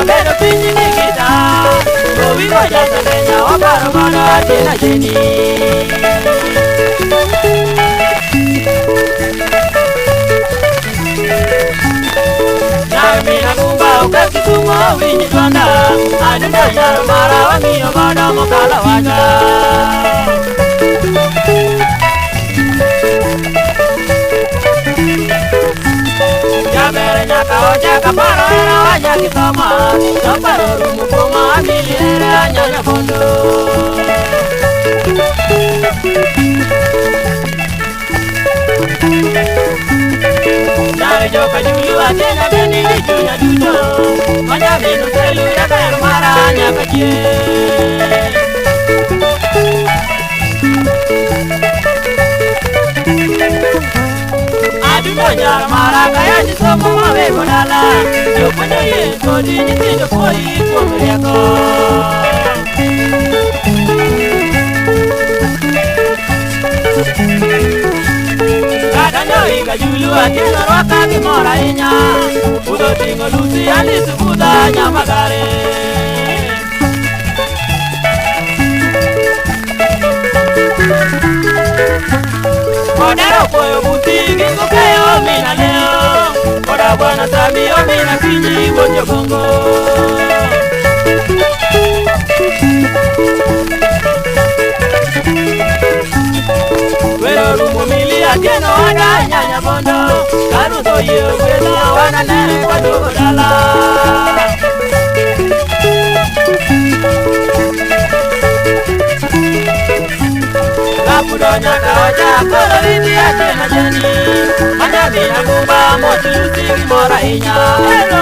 Bedo piny gi gita Gowi go jasendenya waparo godo Atieno Jeni. Nyar min Agumba oket Kisumo winj dwonda Adundo nyar mara wang'iyo godo mokalo wacha. Jaber nyaka ochak aparo hera wanyaki soma To paro rumo kuoma amili here anyanya bondo. Nyar joka Julu Atieno geni gi chunya duto Manyamin Oselu jaber mara nyaka chieng'. Adundo nyar mara kayachi somo mawego dala Jopuonj oyie kodi nyithindo puoyi kuom rieko. Kadonjo higa Julu Atieno rwaka gi mor ahinya Budho ting'o Lucy Alice Budha Nyamagare. Odero puoyo buti gi Gokeyo min Aleo Koda bwana Sami omin Akinyi wuod Jogongo. Wero rumo mili Atieno oda nyanya bondo Ka ruoth oyie ogwedha wanane kaduogo dala. Kapudo nyaka ochak koro riti Atieno Jeni Manyamin Agumba mos Lucy gi mor ahinya. Ero